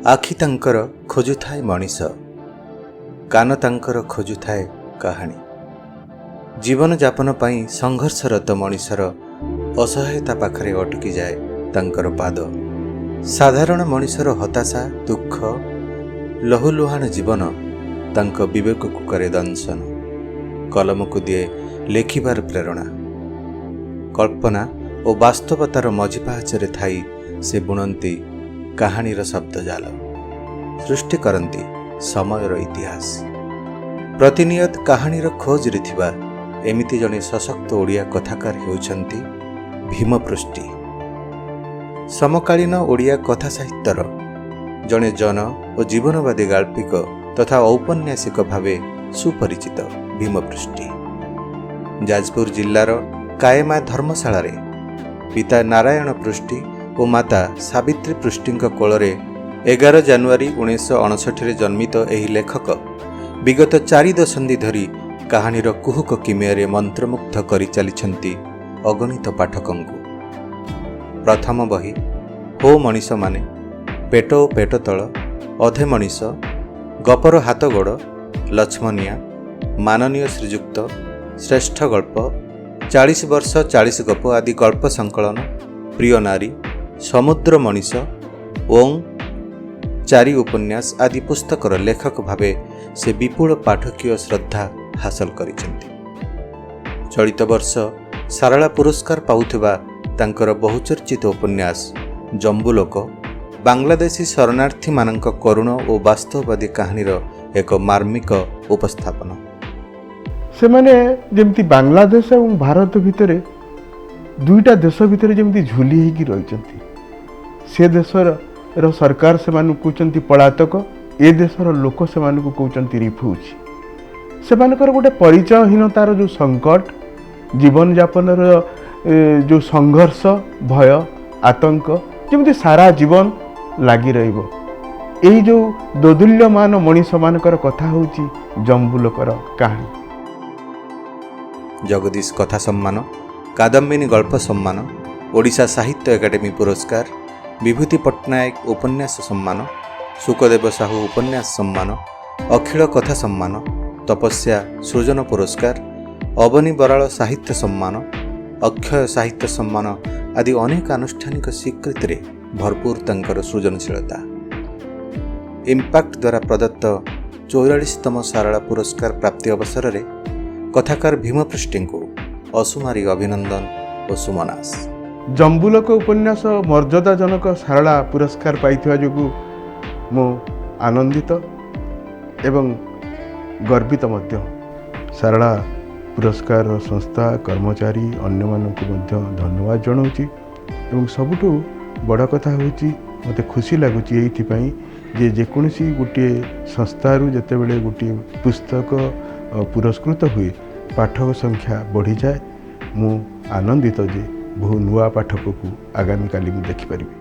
ଆଖି ତାଙ୍କର ଖୋଜୁଥାଏ ମଣିଷ, କାନ ତାଙ୍କର ଖୋଜୁଥାଏ କାହାଣୀ। ଜୀବନଯାପନ ପାଇଁ ସଂଘର୍ଷରତ ମଣିଷର ଅସହାୟତା ପାଖରେ ଅଟକିଯାଏ ତାଙ୍କର ପାଦ। ସାଧାରଣ ମଣିଷର ହତାଶା, ଦୁଃଖ, ଲହୁଲୁହାଣ ଜୀବନ ତାଙ୍କ ବିବେକକୁ କରେ ଦଂଶନ, କଲମକୁ ଦିଏ ଲେଖିବାର ପ୍ରେରଣା। କଳ୍ପନା ଓ ବାସ୍ତବତାର ମଝି ପାହାଚରେ ଥାଇ ସେ ବୁଣନ୍ତି କାହାଣୀର ଶବ୍ଦଜାଲ, ସୃଷ୍ଟି କରନ୍ତି ସମୟର ଇତିହାସ। ପ୍ରତିନିୟତ କାହାଣୀର ଖୋଜରେ ଥିବା ଏମିତି ଜଣେ ସଶକ୍ତ ଓଡ଼ିଆ କଥାକାର ହେଉଛନ୍ତି ଭୀମ ପୃଷ୍ଟି। ସମକାଳୀନ ଓଡ଼ିଆ କଥା ସାହିତ୍ୟର ଜଣେ ଜନ ଓ ଜୀବନବାଦୀ ଗାଳ୍ପିକ ତଥା ଔପନ୍ୟାସିକ ଭାବେ ସୁପରିଚିତ ଭୀମ ପୃଷ୍ଟି। ଯାଜପୁର ଜିଲ୍ଲାର କାଏମା ଧର୍ମଶାଳାରେ ପିତା ନାରାୟଣ ପୃଷ୍ଟି ଓ ମାତା ସାବିତ୍ରୀ ପୃଷ୍ଟିଙ୍କ କୋଳରେ 11 ଜାନୁଆରୀ 1959ରେ ଜନ୍ମିତ ଏହି ଲେଖକ ବିଗତ 4 ଦଶନ୍ଧି ଧରି କାହାଣୀର କୁହୁକ କିମିଆରେ ମନ୍ତ୍ରମୁଗ୍ଧ କରିଚାଲିଛନ୍ତି ଅଗଣିତ ପାଠକଙ୍କୁ। ପ୍ରଥମ ବହି ହୋ ମଣିଷମାନେ, ପେଟ ଓ ପେଟ ତଳ, ଅଧେ ମଣିଷ, ଗପର ହାତଗୋଡ଼, ଲକ୍ଷ୍ମଣିଆ, ମାନନୀୟ ଶ୍ରୀଯୁକ୍ତ, ଶ୍ରେଷ୍ଠ ଗଳ୍ପ, 40 ବର୍ଷ 40 ଗପ ଆଦି ଗଳ୍ପ ସଂକଳନ, ପ୍ରିୟ ନାରୀ, ସମୁଦ୍ର ମଣିଷ, ଓଁ, ଚାରି ଉପନ୍ୟାସ ଆଦି ପୁସ୍ତକର ଲେଖକ ଭାବେ ସେ ବିପୁଳ ପାଠକୀୟ ଶ୍ରଦ୍ଧା ହାସଲ କରିଛନ୍ତି। ଚଳିତ ବର୍ଷ ସାରଳା ପୁରସ୍କାର ପାଉଥିବା ତାଙ୍କର ବହୁଚର୍ଚ୍ଚିତ ଉପନ୍ୟାସ ଜମ୍ବୁଲୋକ ବାଂଲାଦେଶୀ ଶରଣାର୍ଥୀମାନଙ୍କ କରୁଣ ଓ ବାସ୍ତବବାଦୀ କାହାଣୀର ଏକ ମାର୍ମିକ ଉପସ୍ଥାପନ। ସେମାନେ ଯେମିତି ବାଂଲାଦେଶ ଏବଂ ଭାରତ ଭିତରେ, ଦୁଇଟା ଦେଶ ଭିତରେ ଯେମିତି ଝୁଲି ହେଇକି ରହିଛନ୍ତି। ସେ ଦେଶର ସରକାର ସେମାନଙ୍କୁ କହୁଛନ୍ତି ପଳାତକ, ଏ ଦେଶର ଲୋକ ସେମାନଙ୍କୁ କହୁଛନ୍ତି ରିଫ୍ୟୁଜି। ସେମାନଙ୍କର ଗୋଟେ ପରିଚୟହୀନତାର ଯେଉଁ ସଙ୍କଟ, ଜୀବନଯାପନର ଯେଉଁ ସଂଘର୍ଷ, ଭୟ, ଆତଙ୍କ ଯେମିତି ସାରା ଜୀବନ ଲାଗି ରହିବ। ଏଇ ଯେଉଁ ଦୋଦୁଲ୍ୟମାନ ମଣିଷମାନଙ୍କର କଥା ହେଉଛି ଜମ୍ବୁଲୋକର କାହାଣୀ। ଜଗଦୀଶ କଥା ସମ୍ମାନ, କାଦମ୍ବିନୀ ଗଳ୍ପ ସମ୍ମାନ, ଓଡ଼ିଶା ସାହିତ୍ୟ ଏକାଡେମୀ ପୁରସ୍କାର, ବିଭୂତି ପଟ୍ଟନାୟକ ଉପନ୍ୟାସ ସମ୍ମାନ, ଶୁକଦେବ ସାହୁ ଉପନ୍ୟାସ ସମ୍ମାନ, ଅଖିଳ କଥା ସମ୍ମାନ, ତପସ୍ୟା ସୃଜନ ପୁରସ୍କାର, ଅବନୀ ବରାଳ ସାହିତ୍ୟ ସମ୍ମାନ, ଅକ୍ଷୟ ସାହିତ୍ୟ ସମ୍ମାନ ଆଦି ଅନେକ ଆନୁଷ୍ଠାନିକ ସ୍ୱୀକୃତିରେ ଭରପୁର ତାଙ୍କର ସୃଜନଶୀଳତା। ଇମ୍ପାକ୍ଟ ଦ୍ୱାରା ପ୍ରଦତ୍ତ 44ତମ ସାରଳା ପୁରସ୍କାର ପ୍ରାପ୍ତି ଅବସରରେ କଥାକାର ଭୀମ ପୃଷ୍ଟିଙ୍କୁ ଅସୁମାରୀ ଅଭିନନ୍ଦନ ଓ ସୁମନାସ। ଜମ୍ବୁଲୋକ ଉପନ୍ୟାସ ମର୍ଯ୍ୟାଦାଜନକ ସାରଳା ପୁରସ୍କାର ପାଇଥିବା ଯୋଗୁଁ ମୁଁ ଆନନ୍ଦିତ ଏବଂ ଗର୍ବିତ ମଧ୍ୟ। ସାରଳା ପୁରସ୍କାର ସଂସ୍ଥା, କର୍ମଚାରୀ, ଅନ୍ୟମାନଙ୍କୁ ମଧ୍ୟ ଧନ୍ୟବାଦ ଜଣାଉଛି। ଏବଂ ସବୁଠୁ ବଡ଼ କଥା ହେଉଛି, ମୋତେ ଖୁସି ଲାଗୁଛି ଏଇଥିପାଇଁ ଯେ ଯେକୌଣସି ଗୋଟିଏ ସଂସ୍ଥାରୁ ଯେତେବେଳେ ଗୋଟିଏ ପୁସ୍ତକ ପୁରସ୍କୃତ ହୁଏ, ପାଠକ ସଂଖ୍ୟା ବଢ଼ିଯାଏ। ମୁଁ ଆନନ୍ଦିତ ଯେ ବହୁ ନୂଆ ପାଠକକୁ ଆଗାମୀ କାଲି ମୁଁ ଦେଖିପାରିବି।